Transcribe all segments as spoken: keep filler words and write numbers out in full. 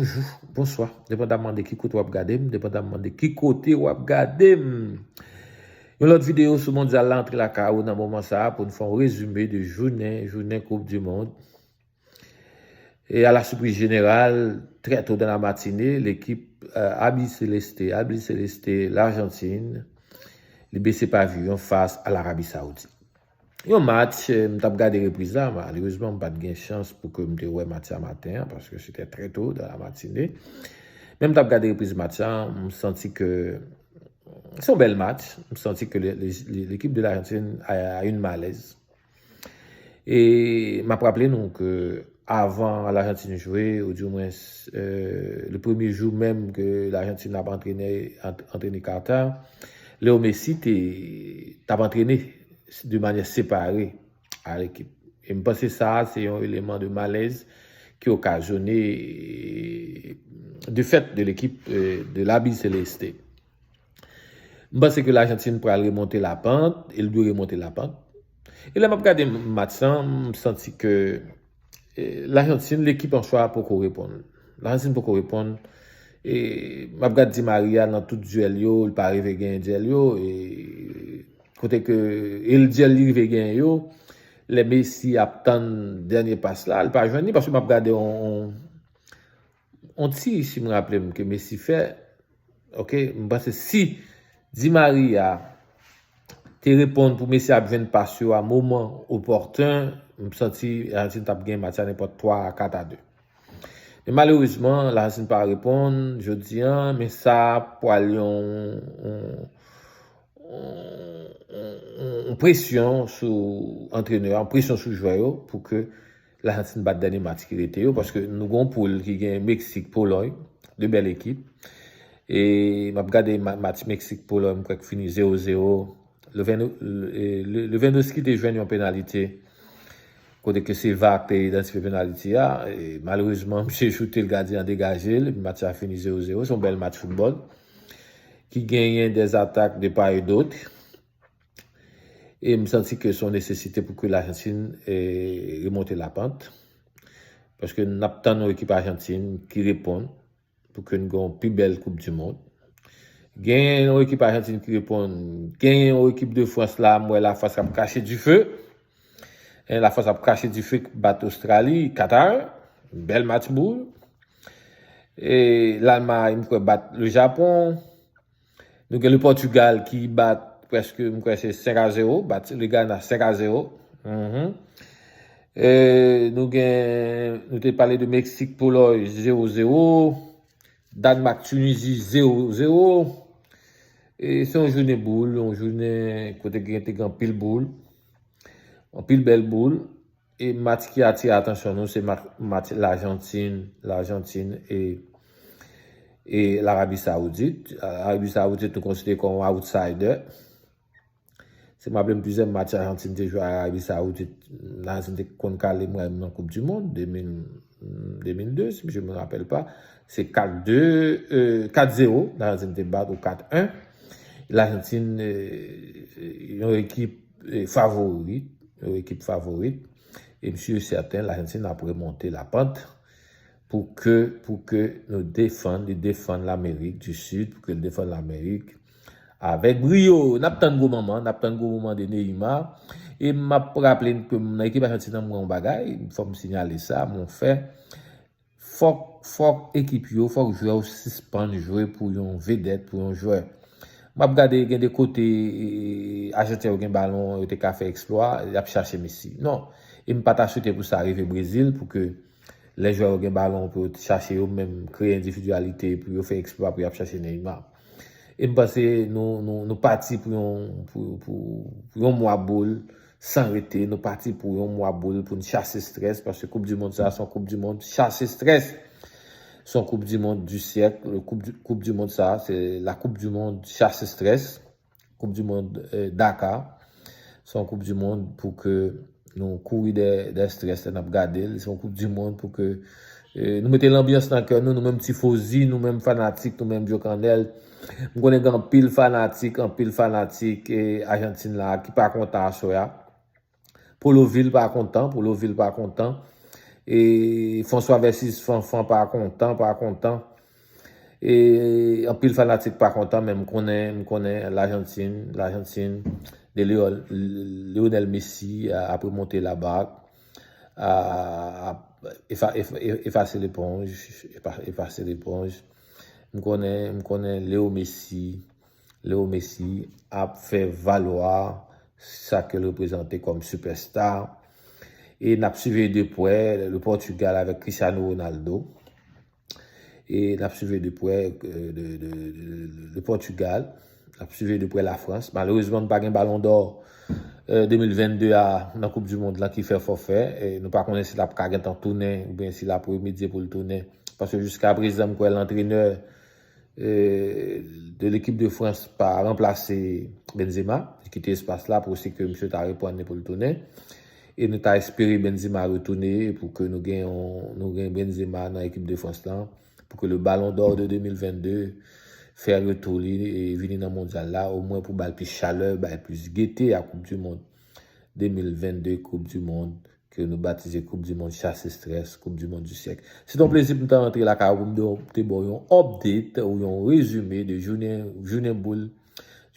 Bonjou, bonswa, depandamman de ki kote w ap gade m, depandamman de ki kote w ap gade m. Yon lòt videyo sou mondyal la antre lakay ou nan moman sa a pou n fè yon rezime de jounen, jounen Koup di Mond. Et à la surprise générale, très tôt dans la matinée, l'équipe euh, Albiceleste, Albiceleste, l'Argentine, li bese paviyon fas a Larabi Saoudit. Yon match, eh, m t ap gade repriz la, malerezman, m pa t gen chans pou ke m te wè match sa maten an, paske se te trè to dans la matinée. Men m t ap gade repriz match la, m santi ke se yon bèl match. M santi ke le- le- le- l'équipe de l'Argentine a, a une malaise. E m ap raple nou ke avan Lajantin jwe, ou di mwens, euh, le premye jou menm ke Lajantin ap antrene, ant- antrene Qatar, Leo Messi te t ap antrene de manyè separe a lekip. E m panse sa a se yon eleman de malèz ki okazyone de fèt de lekip euh, de Albiceleste. M panse ke Lajantin pral remonte lapant, e l dwe remonte lapant. E lè m ap gade match lan, m santi ke eh, Lajantin, lekip an swa poko reponn. Lajantin poko reponn. E m ap gade Di Maria nan tout dyèl yo, li pa rive genyen dyèl yo. E kote ke e l dyèl li rive genyen yo, lè Messi ap tann dènye pas la, li pa jwenn li, paske m ap gade on, on, on ti, si m raple m, ke Messi fè, ok, m panse si Di Maria te reponn pou Messi ap jwenn pas yo a moman opòten, m santi Lajantin t ap gen match la nenpòt twa a kat a de. Men malerezman, Lajantin pa reponn jodi a, men sa pwal yon, yon, yon, yon, yon presyon sou antrenè, yon presyon sou jwè yo pou ke Lajantin bat dènye match ki rete yo, paske nou gen yon poul ki gen Meksik, Polòy, de bèl ekip. E m ap gade ma- match Meksik, Polòy, m kwè k fini zewo zewo. Levando- Le- Le- Lewandowski te jwenn yon penalite kote ke se va k te idantifye penaliti a. E malerezman, misye choute l, gadyen an degaje l, epi match la fini zewo zewo. Se yon bèl match foutbòl ki genyen des attaques de part et d'autre. E m santi ke se yon nesesite pou ke Lajantin eh, remonte lapant. Paske n ap tann yon ekip Ajantin ki reponn pou ke n gen yon pi bèl Koup di Mond. Genyen yon ekip Ajantin ki reponn, genyen yon ekip de Frans la, m wè Lafrans k ap krache dife. En, Lafrans ap krache dife, bat Ostrali, kat a en, bèl match boul. E Lalmay, m kwè, bat le Japon. Nou gen le Pòtigal ki bat prèske, m kwè se senk a zewo, bat le Ghana senk a zewo. Mhm. E nou gen, nou te pale de Meksik, Polòy zewo zewo, Dànmak, Tinizi zewo zewo. E se yon jounen boul, yon jounen kote gen te gen anpil boul, anpil bèl boul. E match ki atire atansyon nou, se ma- match Lajantin, Lajantin e, e Larabi Saoudit. Larabi Saoudit, nou konsidere kòm yon outsider. Se m raple m plizyè match Lajantin te jwe a Larabi Saoudit. Lajantin te konn kale mwen nan Koup di Mond de mil, de mil de, si je me rappelle pas. Se kat de, euh, kat zewo, Lajantin te bat ou kat en. Lajantin, euh, yon ekip eh, favorit, yon ekip favorit. E m si e sèten, Lajantin ap remonte lapant pou ke, pou ke nou defann, li defann Lamerik di Sid, pou ke l defann Lamerik avèk briyo. N ap tann gwo moman, n ap tann gwo moman de Neymar. E m ap raple n ke nan ekip Ajantin an, m wè yon bagay, fò m sinyale sa, mon fè. Fòk, fòk ekip yo, fòk jwè yo sispann jwe pou yon vedèt, pou yon jwè. M ap gade, gen de kote, eh, Ajantin yo gen balon, yo te ka fè eksplwa, y ap chache Messi. Non. E m pa ta swete pou sa rive Brezil, pou ke lè jwè yo gen balon, pou yo chache yo menm, kreye endividyalite, pou yo fè eksplwa, pou y ap chache Neymar. E m panse nou, nou, nou pati pou yon, pou, pou, pou yon mwa boul, san rete, nou pati pou yon mwa boul pou n chase strès, paske Koup di Mond sa a se yon Koup di Mond chase strès. Se yon Koup di Mond du siècle. Koup di, koup di Mond sa a, se la Koup di Mond chase strès. Koup di Mond eh, Dakar. Se yon Koup di Mond pou ke nou kouri dèyè, dèyè strès lè n ap gade l. Se yon Koup di Mond pou ke eh, nou mete lanbyans nan kè nou, nou menm tifozi, nou menm fanatik, nou menm djokannèl. M konnen gen anpil fanatik, anpil fanatik eh, Ajantin la ki pa kontan aswè a. Polovil pa kontan, Polovil pa kontan. E François versus Fanfan pa kontan, pa kontan. E anpil fanatik pa kontan, men m konnen, m konnen Lajantin, Lajantin, de Lionel Messi ap remonte la barre, ap efase leponj, efase leponj. M konnen, m konnen Leo Messi, Leo Messi ap fè valwa sa ke l reprezante kòm sipèsta. E n ap swive de prè le Portugal avèk Cristiano Ronaldo. E n ap swive de prè le Portugal. N ap swive de prè Lafrans. Malerezman, nou pa gen Balon dò de mil vennde a nan Koup di Mond lan ki fè fòfè. E nou pa konnen si l ap ka gentan tounen oubyen si l ap remedye pou l tounen. Paske jiska prezan, m kwè lantrenè de lekip de Frans pa ranplase Benzema. Li kite espas la pou si ke misye ta reprann li pou l tounen. E nou ta espere Benzema retounen pou ke nou gen, nou gen Benzema nan ekip de Frans lan. Pou ke le Ballon d'Or de de mil vennde fè retou li e vini nan mondyal la, omwen pou ba l plis chalè, ba l plis gete a Koup di Mond de mil vennde, Koup di Mond ke nou batize Koup di Mond Chasse Stress, Koup di Mond du siècle. Se t on plezi pou m ta rantre lakay ou pou m te ba w yon update ou yon rezime de jounen, jounen boul,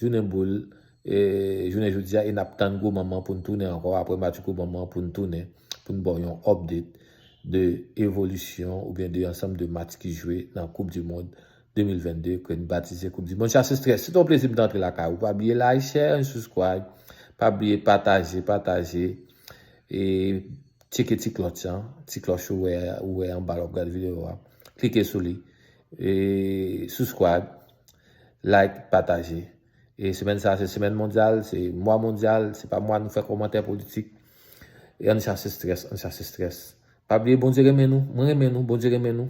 jounen boul, e jounen jodi a, e n ap tann gwo manman pou n tounen ankò, apre match gwo manman pou n tounen, pou n ba w yon update de evolisyon oubyen de ansanm de match ki jwe nan Koup di Mond de mil vennde ke n batize Koup di Mond Chasse Stress. Se t on plezi m ta rantre lakay ou. Pa bliye like, share and subscribe. Pa bliye pataje, pataje. E tcheke ti klòch lan, ti klòch ou wè, ou wè anba lè w ap gade videyo a. Klike sou li. E subscribe, like, pataje. E semèn sa, se semèn mondyal, se mwa mondyal, se pa mwa nou fè kòmantè politik. E ann chase strès, ann chase strès. Pa bliye, Bondye renmen nou, mwen renmen nou, Bondye renmen nou.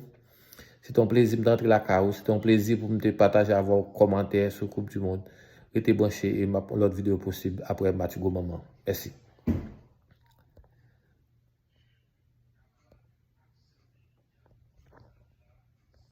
Se t on plezi m te rantre lakay ou, se t on plezi pou m te pataje avè w kòmantè sou Koup di Mond. Rete branche e m ap yon lòt videyo posib apre match gwo manman. Mèsi.